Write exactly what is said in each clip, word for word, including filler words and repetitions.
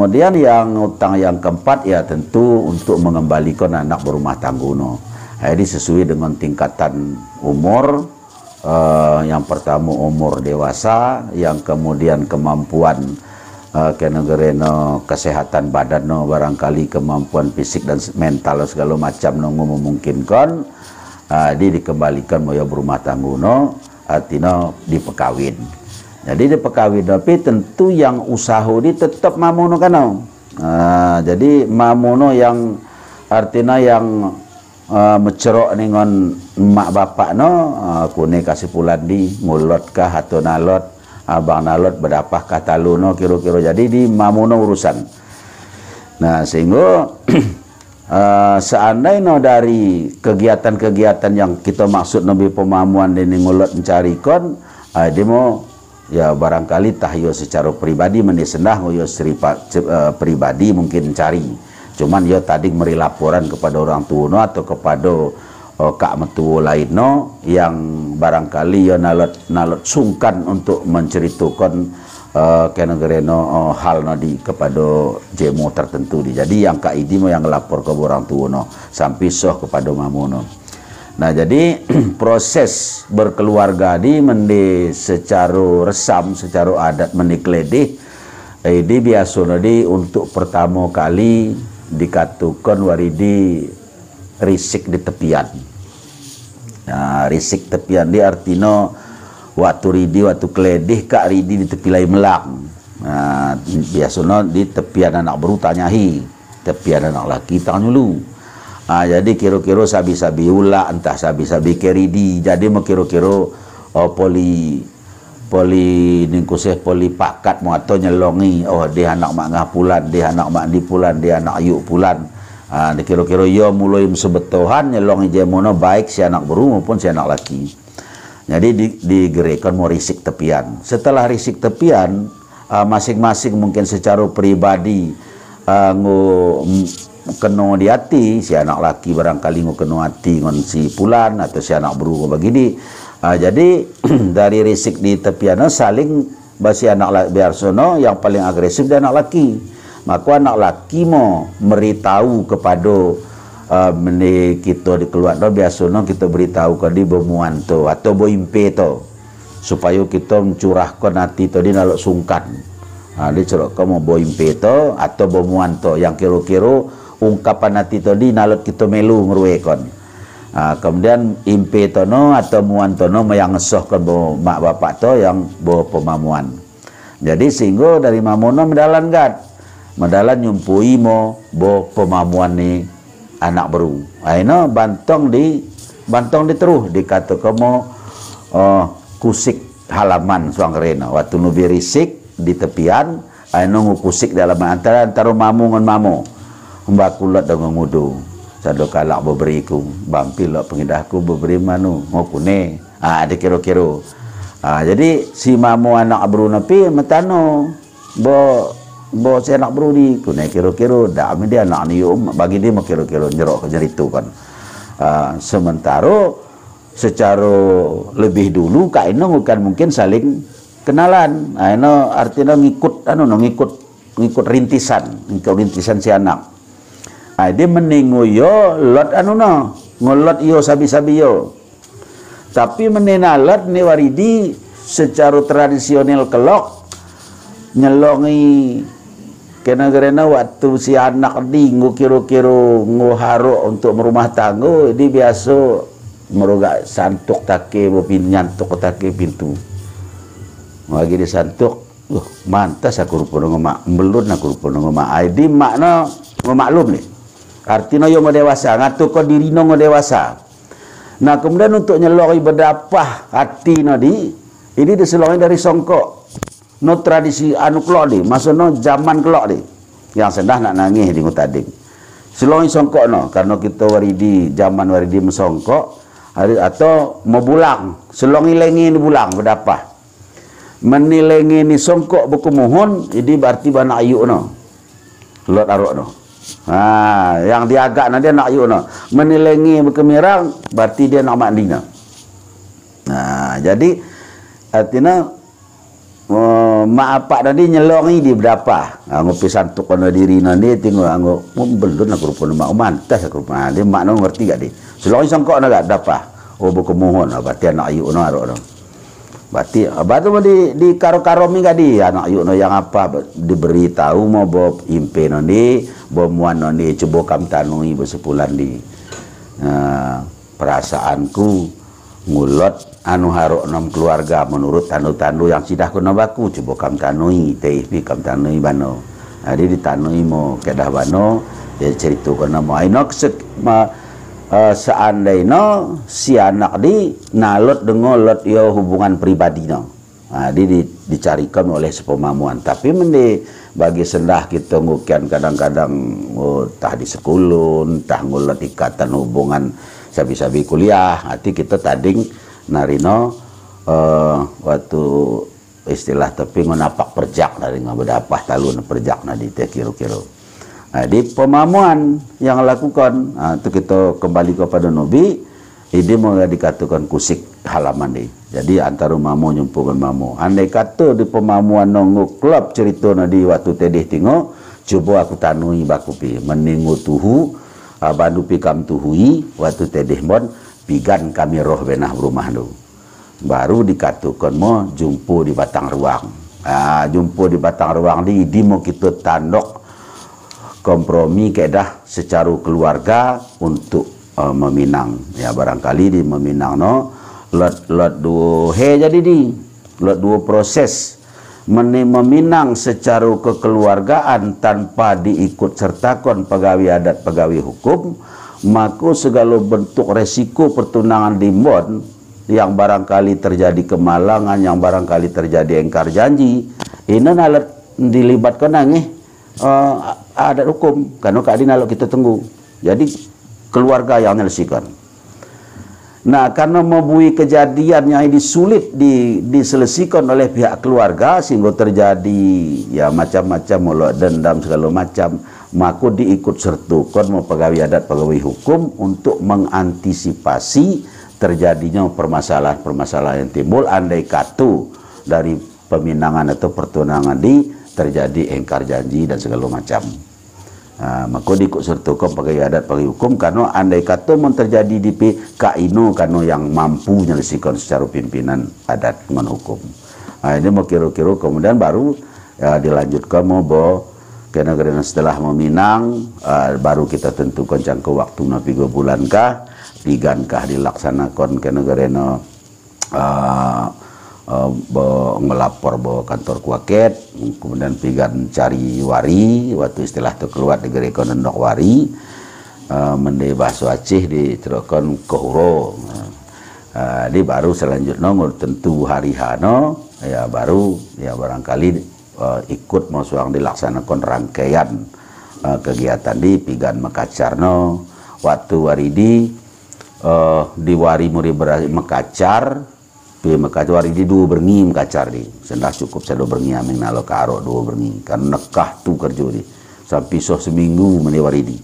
Kemudian yang utang yang keempat ya tentu untuk mengembalikan anak berumah tangga no. Jadi sesuai dengan tingkatan umur, eh, yang pertama umur dewasa, yang kemudian kemampuan, eh, kena gereno kesehatan badan no, barangkali kemampuan fisik dan mental segala macam no memungkinkan, eh, di dikembalikan moyo berumah tangga no, artina dipekawin. Jadi dipekawin tapi tentu yang usaha di tetap mamono kano. Ah, jadi mamono yang artina yang, ah, mecerok ni ngon mak bapak no, ah, kune kasih pulan di, ngulot kah atau nalot, abang nalot, bedapah kah talu no kiro-kiro. Jadi di mamono urusan. Nah, sehingga, ah, seandai no dari kegiatan-kegiatan yang kita maksud no bi pemamuan di ni ngulot mencari kon, ah, di mo ya, barangkali tah yo secara pribadi meni sendah ngo yo seripa-, se-, eh, pribadi mungkin cari. Cuman yo tadi meri laporan kepada orang tua no atau kepada, eh, kak metua lain no yang barangkali yo nalot, nalot sungkan untuk menceritakan, eh, kena gereno, eh, hal no di kepada jemo tertentu di. Jadi yang kak idi mo yang lapor ke orang tua no sampai soh kepada mamono. Nah, jadi proses berkeluarga di mende secara resam, secara adat mende keledih, eh, di biasa no di untuk pertama kali dikatakan waridi risik di tepian. Nah, risik tepian di artina waktu ridi, waktu keledih, kak ridi di tepi lai melang. Nah, biasa no di tepian anak beru tanyahi. Tepian anak laki tang nyulu. Ah, jadi kiro-kiro sabi-sabi ula, entah sabi-sabi keridi. Jadi mo kiro-kiro, oh, poli, poli ningkuseh poli pakat mo atau nyelongi. Oh, di anak mak ngah pulan, di anak mak di pulan, di anak yuk pulan. Ah, di kiro-kiro yo mulai sebetohan nyelongi jemono baik si anak beru maupun si anak laki. Jadi di, digerekan mo risik tepian. Setelah risik tepian, ah, masing-masing mungkin secara pribadi, ah, ngo, mm, keno di ati, si anak laki barangkali ngo keno ati ngon si pulan atau si anak beru ngo bagidi. Ah, jadi dari risik di tepian no saling basi anak la-, biar sono yang paling agresif di anak laki. Maka anak laki mo meritahu kepada, ah, mende kita di keluarga biasa no kita beritahu ke di bo muan to atau bo impe to. Supaya kita mencurahkan hati to di nalot sungkan. Ha, di cerok ke mo bo impe to atau bo muan to yang kiro-kiro ungkapan hati to di nalot kita melu ngeruekon. Ha, kemudian impe to no atau muan to no yang ngesohkan bo mak bapak to yang bo pemamuan. Jadi sehingga dari mamono medalan gat. Medalan nyumpui mo bo pemamuan ni anak beru. Aino bantong di, bantong di teruh dikata ke mo, eh, kusik halaman suang rena. Waktu nubi risik di tepian, aino ngu kusik di halaman antara, antara mamu ngon mamu. Mba kulot dengan ngudu. Sado kalak beberiku, bampi lok pengidahku beberi manu, ngokune. Ah, ada kiro-kiro. Ah, jadi si mamu anak beru napi metano. Bo, bo si anak beru di, kune kiro-kiro, da mi di anak ni um, bagi di mo kiro-kiro nyerok nyeritu kan. Ah, sementara secara lebih dulu kak ino kan mungkin saling kenalan. Ah, ino artina ngikut, anu no, ngikut, ngikut rintisan, ngikut rintisan si anak. Ah, di meni ngo yo lot anu no, ngo lot yo sabi-sabi yo. Tapi meni nalot ni waridi secara tradisional kelok nyelongi kena gerena waktu si anak di ngu kiro-kiro ngu harok untuk merumah tangga, di biasa meruga santuk take bo pin-, nyantuk take pintu. Bagi di santuk, uh, mantas aku rupa nongo mak, belun aku rupa nongo mak. Ai di mak no, ngo maklum ni. Artina yo ngo dewasa, ngatu ko diri no ngo dewasa. Nah, kemudian untuk nyelongi bedapah hati no di, ini diselongi dari songkok. No tradisi anu kelok di, maksud no zaman kelok di. Yang sendah nak nangih di ngutading. Selongi songkok no, karena kita waridi, zaman waridi mesongkok, hari atau mebulang, selongi lengi ni bulang bedapah. Meni lengi ni songkok buku muhun, jadi berarti ba anak ayuk no. Lot arok no. Ha, yang diagak na di anak ayuk no. Meni lengi buku mirang, berarti di anak mak di no. Nah, jadi artina, oh, Mak apak nadi nyelongi di bedapa. Anggo pi santuk kono diri nadi, tinggal anggo, "Oh, belun aku rupa nama, oh, mantas aku rupa." Nadi mak no ngerti gak di. Selongi songkok na gak bedapa. Oh, boko mohon, ah, berarti anak ayuk no arok no. Berarti, ah, batu mo di, di karo-karo mi gak di, anak ayuk no yang apa, be-, diberitahu mo bo impe no ni, bo muan no ni, coba kam tanui bo sepulan di. Ah, perasaanku ngulot anu harok nom keluarga menurut tandu-tandu yang sidah ku nabaku, coba kam tanui, tei pi kam tanui bano. Jadi ditanui mo kedah bano, jadi cerita kena mo. Ai nok sek-, ma, eh, seandai no si anak di nalot dengo lot yo hubungan pribadi no. Ah, di, di, dicarikan oleh si pemamuan. Tapi mende bagi sendah kita ngukian kadang-kadang, oh, tah di sekulun, tah ngulot ikatan hubungan sabi-sabi kuliah. Hati kita tading narino, eh, waktu istilah tapi ngo napak perjak nari ngo bedapah talun perjak nadi te kiro-kiro. Ah, di pemamuan yang lakukan, ah, tu kita kembali kepada Nabi, Idi mo dikatakan kusik halaman di. Jadi antara mamo nyumpukan mamo. Andai kata di pemamuan nonggo klub cerita nadi waktu tedeh tingo, coba aku tanui baku pi. Meningu tuhu, ah, bandu pi kam tuhui, waktu tedeh mon, pigan kami roh benah berumah nu. Baru dikatakan mo jumpa di batang ruang. Ah, jumpa di batang ruang di, idi mo kita tandok kompromi kedah secara keluarga untuk, eh, meminang. Ya, barangkali di meminang no, lot, lot duo he jadi di, lot duo proses. Meni meminang secara kekeluargaan tanpa diikut sertakan pegawai adat, pegawai hukum, maka segala bentuk resiko pertunangan di mbon yang barangkali terjadi kemalangan, yang barangkali terjadi engkar janji, ini nalat dilibatkan angeh, eh, adat hukum, karena keadilan lalu kita tunggu. Jadi, keluarga yang menyelesaikan. Nah, karena mabui kejadian yang ini sulit di, diselesaikan oleh pihak keluarga, sehingga terjadi, ya, macam-macam, mulut dendam segala macam, maka diikut sertakan mau pegawai adat, pegawai hukum untuk mengantisipasi terjadinya permasalahan-permasalahan yang timbul andai kata dari peminangan atau pertunangan di terjadi engkar janji dan segala macam. Ah, maka diikut sertakan pegawai adat, pegawai hukum, karena andai kata mau terjadi di pi ka inu karena yang mampu menyelesaikan secara pimpinan adat dengan hukum. Ah, ini mau kira-kira kemudian baru, ya, dilanjutkan mau bo kena kerana setelah meminang, ah, baru kita tentukan jangka waktu na piga bulan kah, pigan kah dilaksanakan kena kerana ah, eh, bo ngelapor bo kantor kuaket, kemudian pigan cari wari, waktu istilah tu keluar di gere ko nendok wari, eh, mende bahasa Aceh di terokon kohuro. Eh, di baru selanjutnya ngur tentu hari hano, ya baru, ya barangkali, eh, ikut mau suang dilaksanakan rangkaian, eh, kegiatan di pigan mekacar no, waktu wari di, eh, di wari muri berasi mekacar, pi mekacar wari di dua berngi mekacar di. Sendah cukup sado berngi aming nalo karo dua berngi. Kan nekah tu kerjo di. Sampai soh seminggu meni wari di.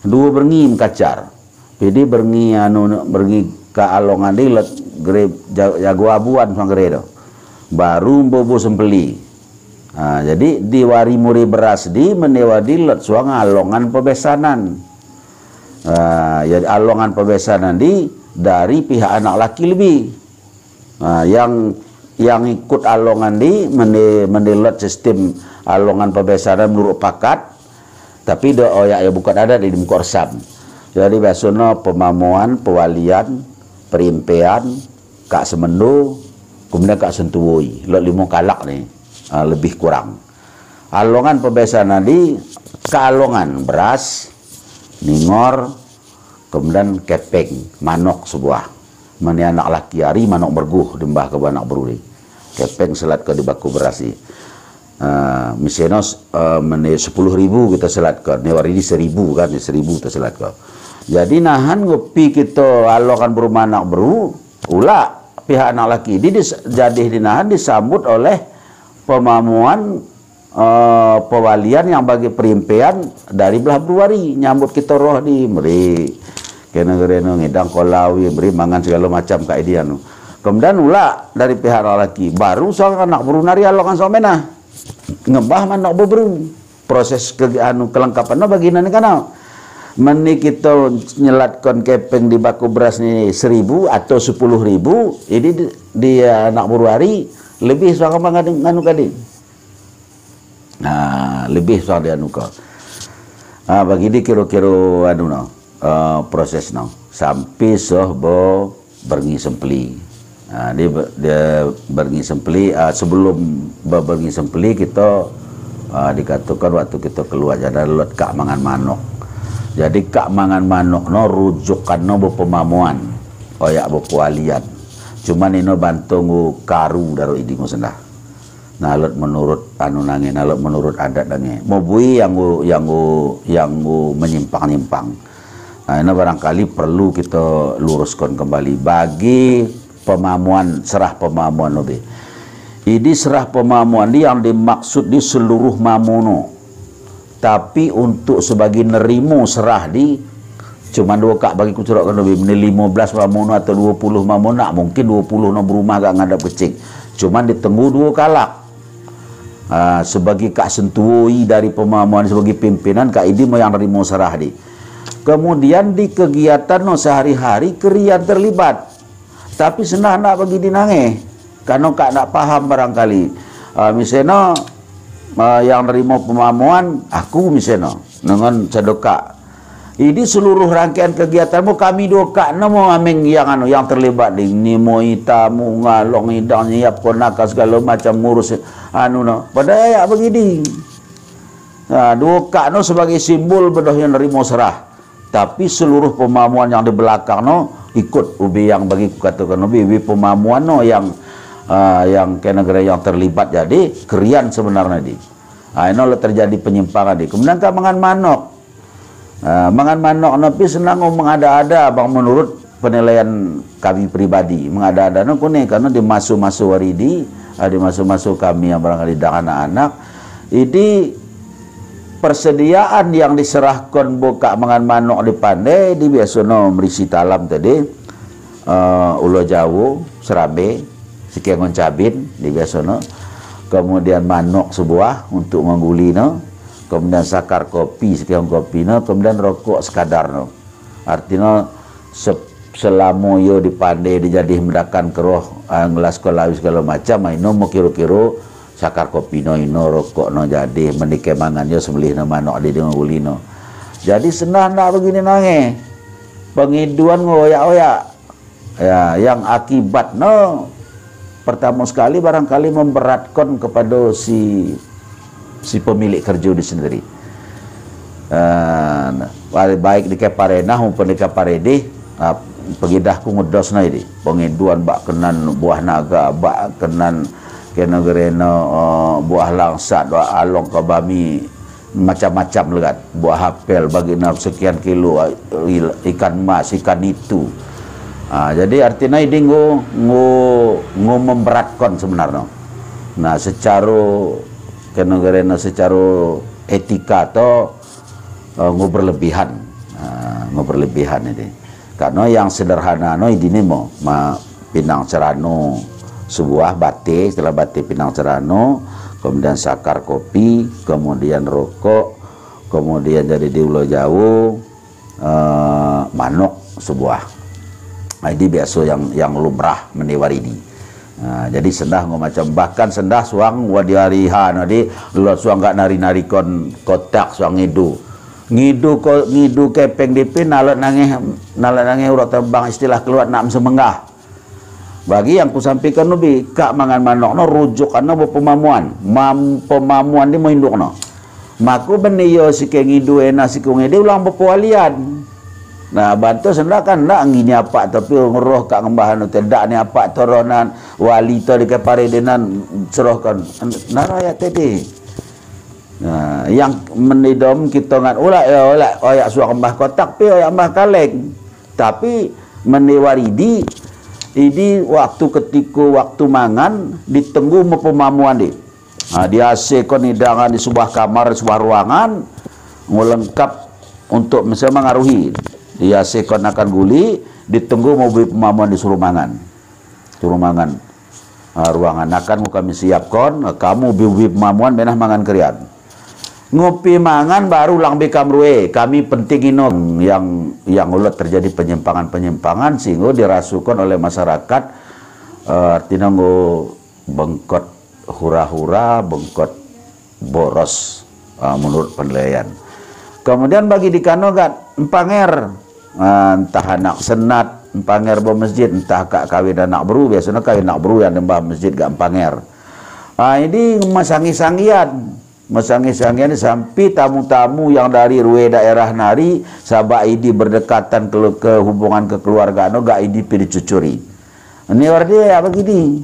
Dua berngi mekacar. Pi di berngi anu, berngi ka alongan di lot gere ja-, jago abuan sang gere do. Baru bobo sempeli. Ah, jadi di wari muri beras di meni wari di lot suang alongan pebesanan. Ah, jadi alongan pebesanan di dari pihak anak laki lebih. Ah, yang, yang ikut alongan di meni, meni lot sistem alongan pebesanan menurut pakat, tapi do oyak ya bukan adat di mengkorsam. Jadi biasanya pemamuan, pewalian, perimpean, kak semendo, kemudian kak sentuwoi, lot limo kalak ni, ah, lebih kurang. Alongan pebesanan di, kealongan beras, ningor, kemudian kepeng, manok sebuah. Meni anak laki ari, manok merguh, dembah ke anak beruri. Kepeng selat ke di baku berasi. Ah, misenos, eh, meni sepuluh ribu kita selat ke, ni wari di seribu kan, seribu kita selat ke. Jadi nahan ngopi kita alongan berumah anak beru, ula pihak anak laki. Di, di, jadi dinahan disambut oleh pemamuan, eh, pewalian yang bagi perimpean dari belah beruari nyambut kita roh di meri. Kena gereno ngedang kolawi meri mangan segala macam kaidian. Kemudian ula dari pihak laki, baru sang anak beru nari alok ngan somena. Ngembah manok beberu. Proses ke, anu, kelengkapan no bagi nani kanau. Meni kita nyelatkan kepeng di baku beras ni seribu atau sepuluh ribu, ini di, di anak beru ari lebih sang manganu, nganu kadi. Nah, lebih sang di anu ka. Ah, bagi di kiro-kiro anu no, eh, proses no. Sampai soh bo berngi sempeli. Ah, di be-, dia berngi sempeli, ah, sebelum be-, berngi sempeli kita, ah, dikatakan waktu kita keluar jadi lot kak mangan manok. Jadi kak mangan manok no rujukan no bepemamuan. Oyak bepualian. Cuman ino bantu ngu karu daro idi ngu sendah. Nah, lot menurut anu nange, nah, lot menurut adat nange. Mobui yang ngu, yang ngu, yang ngu menyimpang-nyimpang. Nah, ini barangkali perlu kita luruskan kembali bagi pemamuan, serah pemamuan lebih. Ini serah pemamuan di yang dimaksud di seluruh mamuno. Tapi untuk sebagai nerimo serah di, cuman dua kak bagi kucurok kan lebih, meni lima belas mamuno atau dua puluh mamuno, nak mungkin dua puluh no berumah agak ngadap kecil. Cuman ditenggu dua kalak. Ah, sebagai kak sentuoi dari pemamuan sebagai pimpinan, kak idi mau yang nerimo serah di. Kemudian di kegiatan no sehari-hari kerian terlibat. Tapi sendah nak bagi di nange. Kano kak nak paham barangkali. Ah, misena, ah, yang nerimo pemamuan, aku misena. Dengan sedekah. Ini seluruh rangkaian kegiatanmu kami dua kak no mo ameng yang anu, yang terlibat di. Ni mo ita mu ngalong idang nyiap konaka segala macam ngurus anu no. Padahal ya begini. Nah, dua kak no sebagai simbol bedoh yang nerimo serah. Tapi seluruh pemamuan yang di belakang no ikut ubi yang bagi kukatakan ubi, ubi pemamuan no yang, ah, yang ke negara yang terlibat jadi kerian sebenarnya di. Ah, ino lo terjadi penyimpangan di. Kemudian kak mangan manok. Ah, mangan manok no pi senang mengada-ada bang menurut penilaian kami pribadi. Mengada-ada no kune karena di masu-masu waridi, ah, di masu-masu kami yang barangkali dengan anak-anak. Ini persediaan yang diserahkan bo kak mangan manok di pande, di biasa no merisi talam tadi, eh, ulo jawo, serambe, sekengon cabin, di biasa no. Kemudian manok sebuah untuk mengguli no. Kemudian sakar kopi, sekengon kopi no. Kemudian rokok sekadar no. Artina se-, selamo yo di pande di jadi mendakan keroh, ah, ngelas kolawi segala macam, ah, ino mo kiro-kiro sakar kopi no, ino rokok no jadi, meni ke mangan yo sembelih no manok di dengan uli no. Jadi sendah nak begini nange. Pengiduan ngoyak-oyak. Ya, yang akibat no pertama sekali barangkali memberatkan kepada si, si pemilik kerja di sendiri. Eh, baik di kepare nah maupun di kepare di, ah, pengidahku ngedos na ini. Pengiduan bak kenan buah naga, bak kenan ke negeri no, eh, buah langsat, bak along ke bami, macam-macam legat. Buah apel bagi na sekian kilo, il-, ikan mas, ikan itu. Ah, jadi artina ini ngo, ngo, ngo memberatkan sebenarnya. Nah, secara ke negeri no secara etika to, eh, ngo berlebihan. Ah, ngo berlebihan ini. Karena yang sederhana no ini mo, ma pinang cerano sebuah bate, setelah bate pinang cerano, kemudian sakar kopi, kemudian rokok, kemudian jadi di ulo jawo, eh, manok sebuah. Nah, ini biasa yang, yang lumrah meni waridi. Nah, jadi sendah ngo macam, bahkan sendah suang wa di hari ha no di, lot suang kak nari-nari kon kotak suang ngidu. Ngidu ko, ngidu kepeng di pin, nalot nange, nalot nange urok terbang istilah keluar nak semenggah. Bagi yang kusampaikan nubi, kak mangan manok no rujuk ano bo pemamuan. Mam-, pemamuan di mo induk no. Maku beni yo si ke ngidu ena si ku ngede ulang bo pualian. Nah, bantu sendak kan, ndak ngini apa tapi ngeroh kak ngembah anu te, ndak ni apa toronan wali to di kepare denan serohkan. Nara ya tadi. Nah, yang menidom kita ngan ula ya, ula oyak suak ngembah kotak pe oyak ngembah kaleng. Tapi meni waridi, ini waktu ketika waktu mangan ditenggu mo pemamuan di. Ha, di A C kon hidangan di sebuah kamar, di sebuah ruangan, ngo lengkap untuk bisa mengaruhi. Di A C kon akan guli, ditenggu mo beri pemamuan disuruh mangan. Suruh mangan. Ah, ruangan akan ngo kami siapkon, ah, kamu bi-, bi pemamuan menah mangan kerian. Ngo pi mangan baru lang bi kam rue, kami penting ino yang, yang ulet terjadi penyimpangan-penyimpangan, sehingga dirasukon oleh masyarakat, eh, artina ngo bengkot hura-hura, bengkot boros, ah, menurut penilaian. Kemudian bagi di kano gat empanger, ah, entah anak senat, empanger bo masjid, entah kak kawin anak beru, biasanya kawin anak beru yang nembah masjid gat empanger. Ah, ini masangi-sangian, masangi-sangian sampai tamu-tamu yang dari rue daerah nari, sabab idi berdekatan ke, ke hubungan kekeluargaan, no gat idi pi dicucuri. Ini arti apa gini?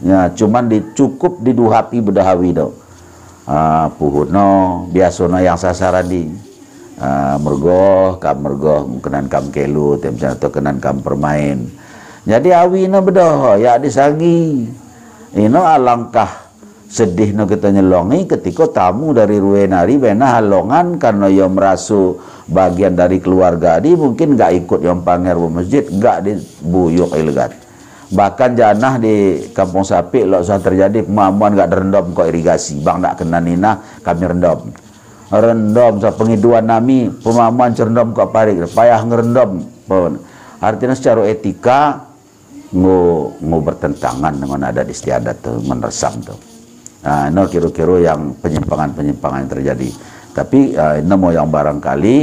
Ya, cuman di, cukup diduhapi bedahawi do. Ah, puhun no, biasa no yang sasaran di. Ah, mergoh, kam mergoh, kenan kam kelu, tem sana tu kenan kam permain. Jadi awi no bedoh, ya disangi. Ino alangkah sedih no kita nyelongi ketika tamu dari rue nari bena halongan karena ia merasa bagian dari keluarga di, mungkin gak ikut yang panger bo masjid, gak dibuyuk ilegat. Bahkan janah di Kampung Sapi, lok suah terjadi pemamuan gak direndom ko irigasi, bang dak kena nina, kami rendom. Rendom sa pengiduan nami, pemamuan cerendom ko parik, payah ngerendom. Pun. Artinya secara etika, ngo, ngo bertentangan dengan adat istiadat tu, menersam tu. Ah, no kira-kira yang penyimpangan-penyimpangan yang terjadi. Tapi, ah, nemu yang barangkali,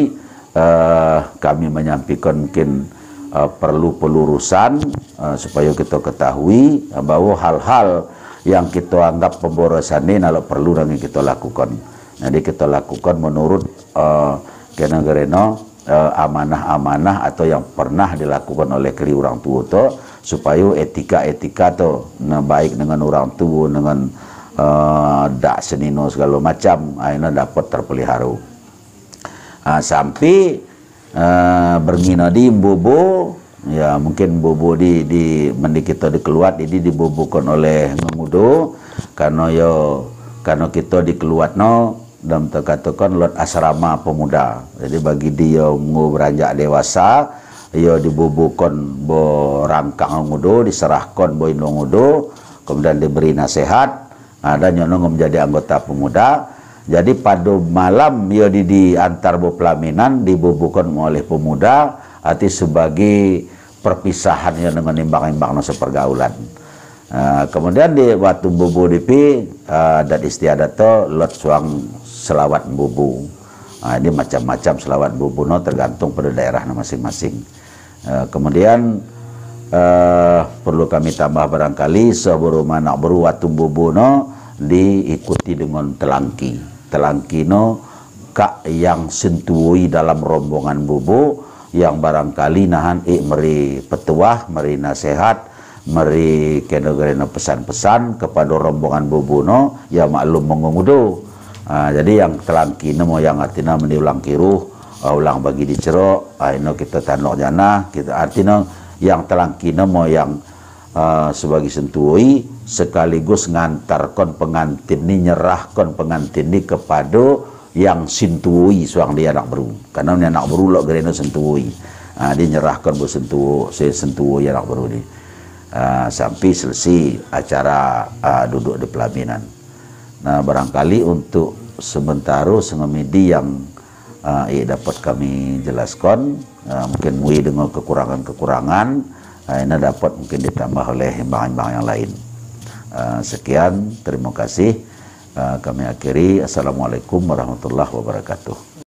eh, kami menyampaikan mungkin, eh, perlu pelurusan, eh, supaya kita ketahui, eh, bahwa hal-hal yang kita anggap pemborosan ini nalo perlu dan kita lakukan. Jadi kita lakukan menurut, eh, kena gereno, eh, amanah-amanah atau yang pernah dilakukan oleh keli orang tua tu, supaya etika-etika tu, nah, baik dengan orang tua, dengan, eh, dak senino segala macam, ah, ini dapat terpelihara. Ah, sampai, eh, berngina di bobo, ya mungkin bobo di, di mendi kita dikeluat, ini dibobokon oleh ngengudo, karena yo, karena kita dikeluat no, dalam terkatakan lot asrama pemuda. Jadi bagi dia ngo beranjak dewasa, ia dibobokon bo rangkang ngudo, diserahkon bo indo ngudo, kemudian diberi nasihat, ah, dan nyono ngo menjadi anggota pemuda. Jadi pada malam ia di, diantar bo pelaminan, dibobokon oleh pemuda, arti sebagai perpisahan ia dengan imbang-imbang no sepergaulan. Ah, kemudian di waktu bobo dipi, ah, adat istiadat tu lot suang selawat bobo. Ah, ini macam-macam selawat bobo no tergantung pada daerah no masing-masing. Ah, kemudian, eh, perlu kami tambah barangkali, sebelum anak beru waktu bobo no diikuti dengan telangki. Telangki no kak yang sentuhi dalam rombongan bobo, yang barangkali nahan ik meri petuah, meri nasihat, meri kena gerena pesan-pesan kepada rombongan bobo no, ya maklum mengungudo. Ah, jadi yang telangki no mo yang artina mendi ulang kiruh, ah, ulang bagi di cerok, ah, ino kita tandok jana, kita artina yang telangki no mo yang, ah, sebagai sentuhi sekaligus ngantarkan pengantin ni, nyerahkan pengantin ni kepada yang sentuhi suang di anak beru. Karena ni anak beru lok gereno sentuhi. Ah, dinyerahkan bo sentuhi, se-, sentuhi anak beru ni. Ah, sampai selesai acara, ah, duduk di pelaminan. Nah, barangkali untuk sementara sengemidi yang, ah, ik dapat kami jelaskan, ah, mungkin mui dengan kekurangan-kekurangan, ah, ini dapat mungkin ditambah oleh imbang-imbang yang lain. Ah, sekian, terima kasih. Ah, kami akhiri. Assalamualaikum warahmatullahi wabarakatuh.